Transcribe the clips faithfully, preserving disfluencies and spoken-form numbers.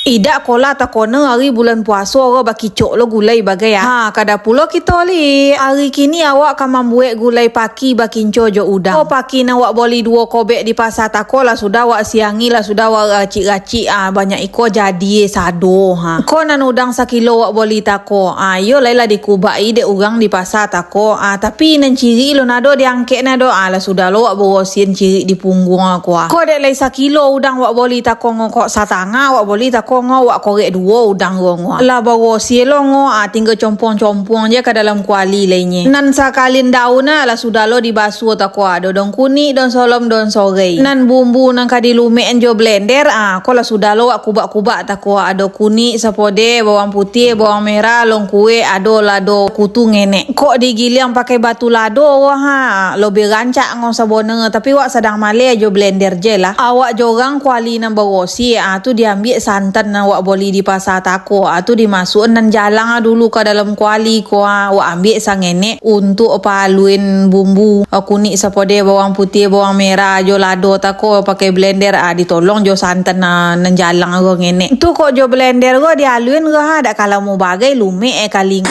Idak ko lah takona ari bulan puaso ro bakicok lo gulai bagai ah. Ha, kada pulo kito li. Ari kini awak ka mambuek gulai paki bakinco jo udang. Ko paki nan wak boli duo kobek di pasa tako lah sudah wak siangi lah sudah wak racik-racik ah, banyak iko jadi sado ha. Ko nan udang sakilo wak boli tako ah, iyo lai lah dikubak-i dek urang di pasa tako ah, tapi nan cirik lo nado diangkek nado ah, lah sudah lo wak borosin cirik di pungguang ko ah. Ko dek lai sakilo udang wak boli tako ngo kok satangah wak boli tako ngo wak korek duo udang ro ngo. Lah barosie lo ngo ah, tingga compuang-compuang je ka dalam kuali lai nye. Nan sakalin daun ah, lah sudah lo dibasuo tako ah, ado daun kunik, daun solom, daun sorei. Nan bumbu nan ka dilumek-an jo blender ah, ko lah sudah lo wak kubak-kubak tako ah, ado kunik, sapodeh, bawang putiah, bawang merah, longkuek, ado lado kutu ngenek. Kok digiliang pakai batu lado wah ha, lobih rancak ngo sabonangnyo, tapi wak sadang maleh jo blender je lah. Awak jorang kuali nan barosie ah, tu diambiak santan nan wak boli di pasa tako ah, tu dimasuk-an nan jalang ah dulu ka dalam kuali ko ah, wak ambiak sangenek untuak paluin bumbu ah, kunik, sapodeh, bawang putiah, bawang merah, jo lado tako pakai blender ah, ditolong jo santan ah, nan jalang ko ngenek. Tu kok jo blender ko dialuin ko ha, dak ka lamo bagai lumek eh kaling.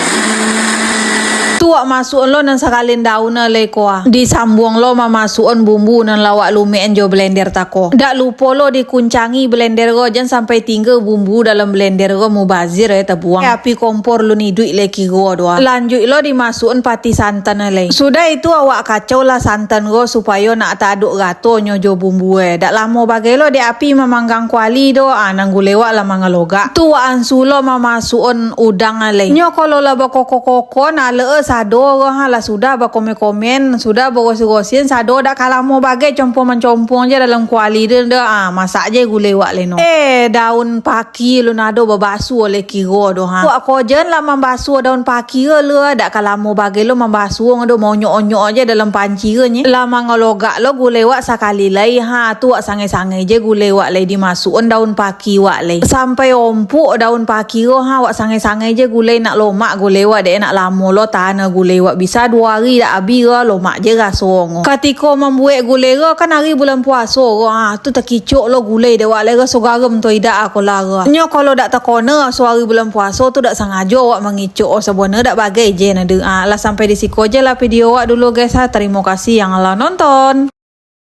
Tu wak masuk lo nan sakalin daun ah lai ko ah. Disambuang lo mamasukan bumbu nan lah wak lumek-an jo blender tako. Dak lupo lo dikuncangi blender ko, jan sampai tingga bumbu dalam blender ko, mubazir eh tabuang. Eh, api kompor lun iduik lai kiro tu ah. Lanjuik lo dimasukan pati santan ah lai. Sudah itu awak kacau lah santan ko supayo nak taaduk ratonyo jo bumbu eh. Dak lamo bagai lo dek api mamanggang kuali do ah, nan gulai wak lah mangalogak. Tu wak ansu lo mamasukan udang ah lai. Nyo kalau lah bakokok-kokok, nalek eh sado ko ha, lah sudah bakomen-komen, sudah barosi-rosian sado, dak ka lamo bagai compuang-mancompuang je dalam kuali tu dah ah, masak je gulai wak lai no. Eh, daun paki lo nado babasuo lai kiro do ha. Wak ko jan lah mambasuo daun paki lo, dak ka lamo bagai lo mambasuo do, maonyok-onyok je dalam panci ko nye. Lah mangalogak lo gulai wak sakali lai ha, tu wak sangai-sangai je gulai wak lai dimasukan daun paki wak lai. Sampai ompuk daun paki ko ha, wak sangai-sangai je gulai, nak lomak gulai wak dek nak lamo lo tahan gulai wak, bisa duo ari dak abih ko lomak je raso ngo. Katiko mambuek gulai ko kan ari bulan puaso ko ha, tu takicok lo gulai dek wak lai, raso garam tu idak ah ko lah ko. Nyo kalau dak takona raso ari bulan puaso tu dak sangajo wak mangicok oh, sabonangnyo dak bagai je nado ah. Lah sampai di siko je lah video wak dulu guys ha, tarimo kasih yang lah nonton.